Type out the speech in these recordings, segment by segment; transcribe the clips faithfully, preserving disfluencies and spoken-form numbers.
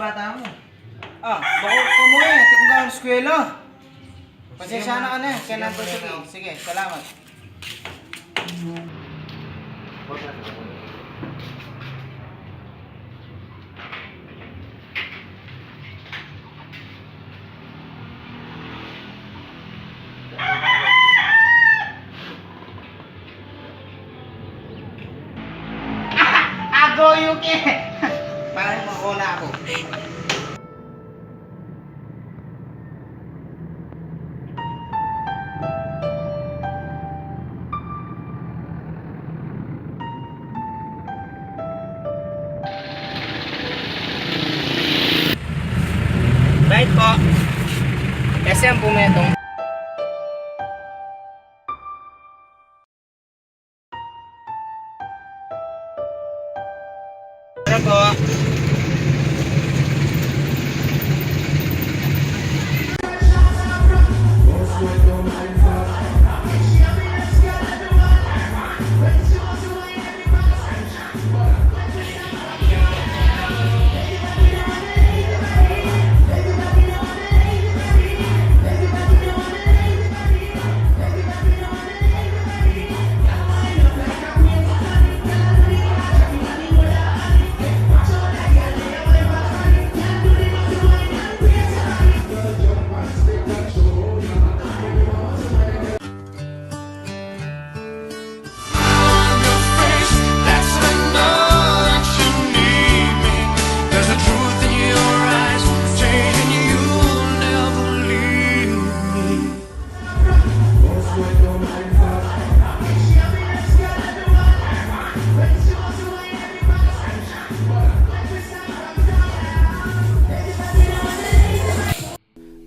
Bata mu. Ah, bako ka mu e, atin kung gawan eskwela. Pasensya na ka na, kaya nandun, sige. Sige, salamat. Ago, Yuki! Parang makuna aku. Bait po. Kasi ang pumetong. Tara po.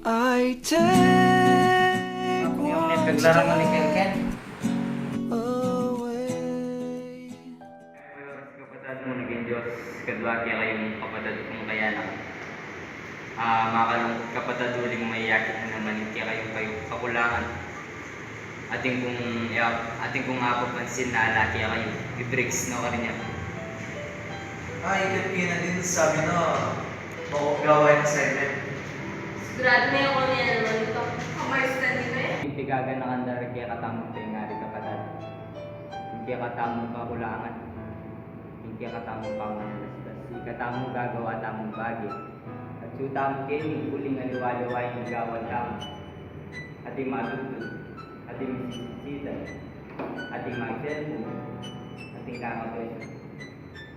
I take one step away. Kapatad, ngan ing Dios kadwa kekayu, kapatad kung kayanak. Ah, makalungkut, kapatad, uling mayakit na naman ing kekayu, kayu kakulangan. Atin kung, ya, atin kung apapansin na ala kekayu, i-breaks no karin ya. Ah, ikit kina din sabi no, bako gawa ing assignment. Sigurado na aku na yan naman ito. Kamayus na din eh. Ing pigaganakan da ring kekatamung pengari, kapatad. Ing kekatamung kakulangan. Ing kekatamung pamanalastas. Ikatamu gagawa tamung bage. Atsu tamu keni, uling aliwa-liwa ing gawan tamu. Atin matudtud. Atin misisitan. Atin mag-cellphone. Atin kakape.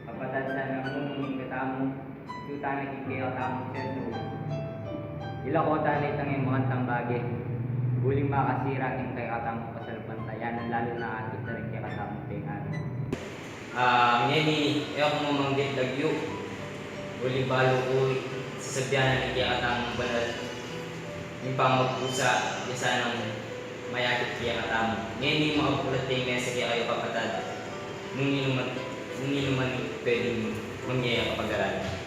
Kapatad, sana ngunung ing katamu, atsu tana king kekatamung sentru. Ilako tana itang e makantang bage. Uling makasira king kekatamung pasalamatan, lalu na atin ring kekatamung pengari. Ah, ngeni, e ku mamanggit lagyu. Uling balu ku sasabian ing kekatamung banal. Ing pamagkusa, ya sanang mayakit kekatamu. Ngeni, makabulat ya ing mesa kekayu, kapatad. Nung inuman, nung inuman pwedeng mangyayak kapag-aral.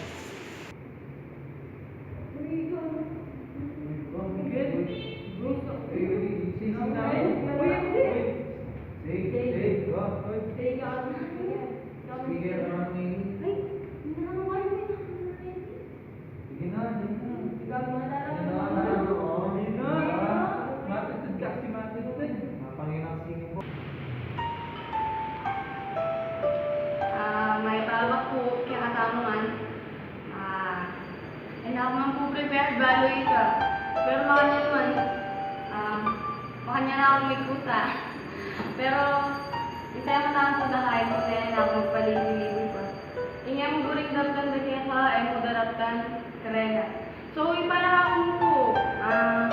Sige na, sige na. Sige na, sige na. Sige na, sige na. Matutug ka kasi, matutug. Mapanginang singin po. Ah, mayap a abak pu kekatamu ngan. Ah, e na ku man pu prepared balu ika. Pero makanyan man, ah, makanyan na kung mikusa. Pero, itaya mu tamu pu da kaya, e na ku magpaligoy-ligoy pa. Ing e mu buring daraptan da keka, e mu daraptan karela. So, ing para kaku mu pu, ah,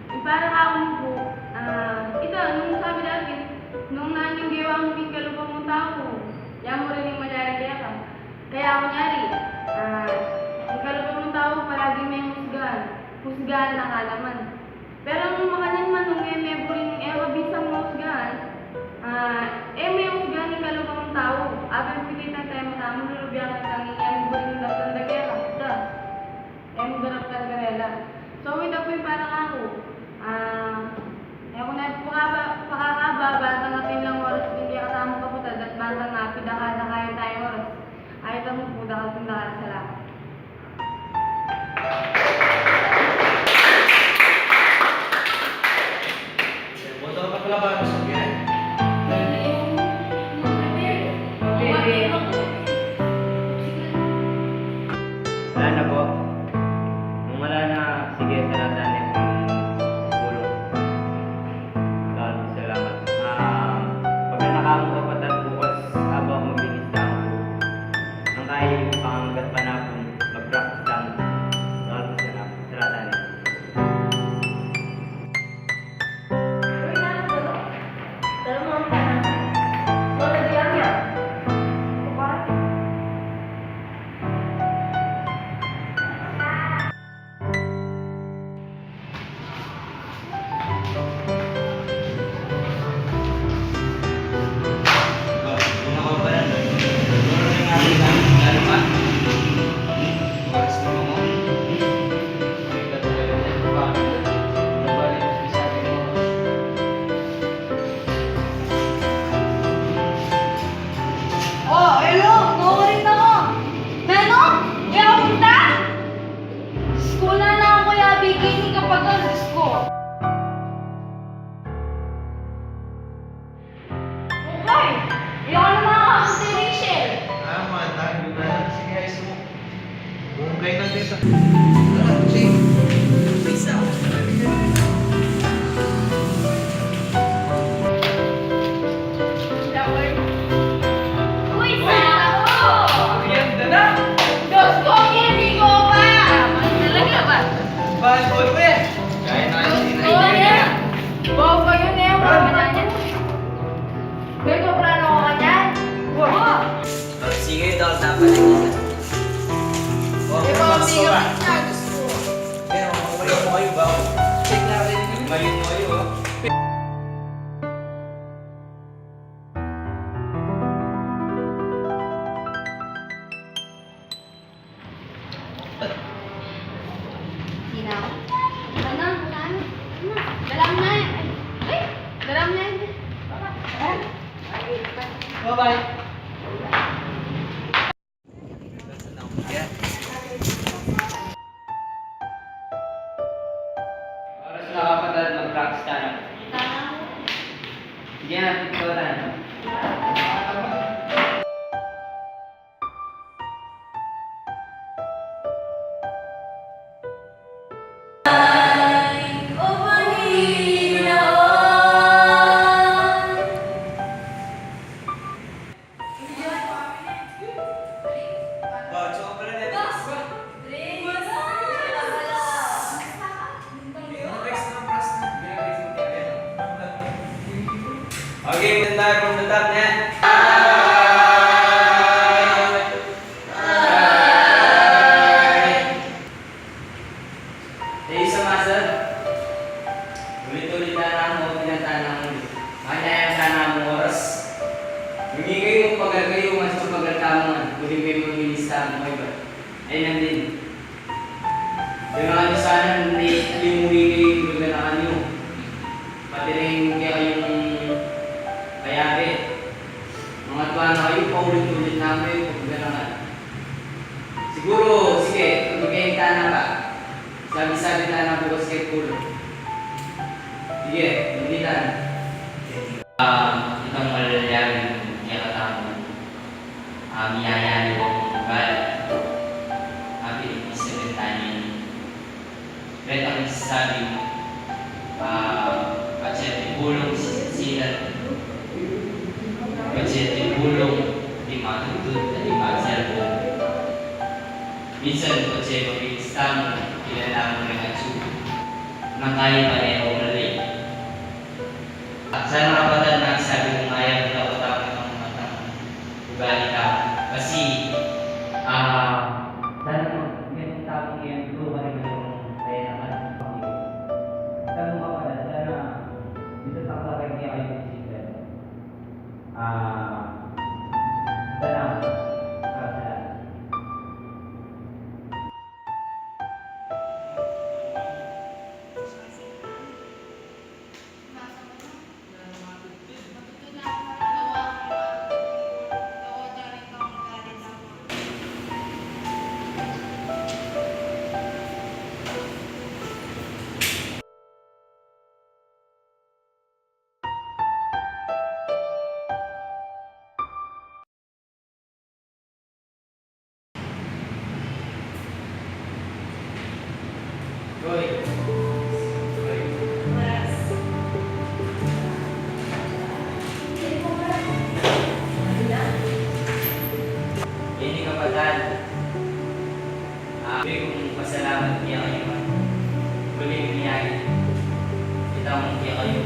ing para kaku mu pu, ah, ita, nung sabi da keti, nung nanu ing gewa mu king kalupa mung tau, ya mu rin ing malyari keka. Kaya kunyari, ah, ing kalupa mung tau palagi meng husgan, husgan na ka naman. Pero nung makanyan man, nung e me buring, e kabisang mahusgan, ah, e me husgan ing kalupa mung tau. Abe piti tang tema tamu, lulubyan tang e mu buring daraptan da keka, da. E mu daraptan karela. So, ita pu ing para kaku. Ah, e ku na pakaba, pakakaba, bantang atin lang oras ing kekatamung kapatad, at bantang apidaka-daka ya Ay, tamu po, dakal pong dakal a salamat. Boto ka pa pala ba sa biyahe? Wala na po. Nung wala na, sige, saratan na yung pulong. Salamat. Ah, pagka nakamu ka pa tan bukas, habang maglinis na ako, nang kaya yung pangangagat pa na akong mag-practice lang. Salamat, salamat. Saratan na. Oh, hello! Nawarin ako! Nanu? Kaya punta? School na lang ako, ya bikini kapag ang Diyos ko. Okay. Ikaw naman ako, si Rachel. Ah, mga tayo na. Sige, ayos mo. Bumungkay na dito. Tara, Jake. Isa. Uy, sako! Merienda na! Diyos ko, hindi ko pa! Talaga ba? Bahal ko, eh! Diyos ko, eh! Bawa ko yun, eh! Wala na yan. May kumpra na ako dyan. Wow. Oh, sige, ito ang dapat. Oh, ito ang mas sige. Kaya, oh, mayo, mayo ba? Check na rin. Mayo, mayo, oh. Sina? Ano? Ano? Ano? Dalam na yan. Ay! Ay! Dalam na yan. Bye-bye. Oras na, kapatid, mag-practice tayo. Sige na, ikaw tayo. Okay, magandang pagkatapos niya. Thank you so much, sir. Ulit-ulit na lang mo, pinatana mo. Kanya yang sana mo oras. Hindi kayo magpagagayo, mas mapaganda mo man. Pwede kayo maglinis sa mo iba. Ay, nandin. Yung mga nyo sana, hindi, yung muli kayo, yung gaganahan nyo. Pati rin kaya yung kayabe. Mga tuwa na kayo, paulit-ulit na kayo, pagkaganahan. Siguro, sige, pagkaganahan ka. Sabi-sabi tayo ng bukas kay Pulo. Sige, hindi tayo. Ah, itang malalyarin kaya katamu. Ah, miyayari ko kung ugali. Ah, pinipis na rin tayo. Retang sabi, ah, patse ti Pulong sisilan. Patse ti Pulong di matutut na di paserbo. Minsan, patse mabilis tamu, kilala mo rin atsu. Nang kaya pa rin ako mali. At sana kapatid na sabi ko nga yan, wala ko tama ng mga tama. Ugali tamu. Kasi, ah, sana mag-, ganun tamu yan, ito pa rin yung kaya naman. Sana kapatid, sana dito sa mga kanya kayo isipan. Ah, salamat. Ah, salamat. Hoy. Hoy. Ini kapatad, ah, buri kung pasalamat kekayu. Buri kung yari. Kita mu kekayu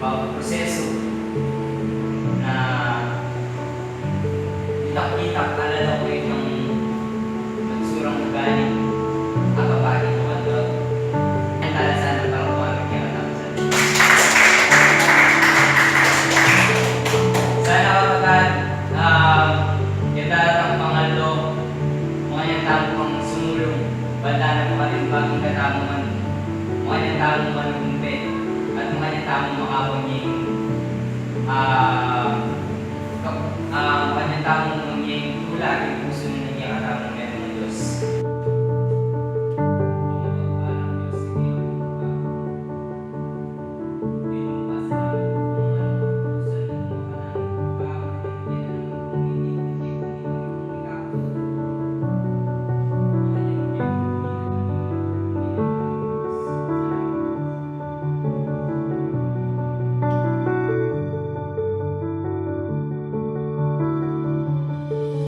pa proseso na itak-itak ala na ko itang magsurang ugali. Apapagi ko ito. Yan tala sana para kumain kaya katapos. Sana kapatad, ah, yan tala tang pangaldo, makanyan tamu pang sumulung, banda na makanyan pang katamu man, makanyan tamu manumpe, at makanyan tamu makapanging, ah, kap-, ah, makanyan tamu manging tula,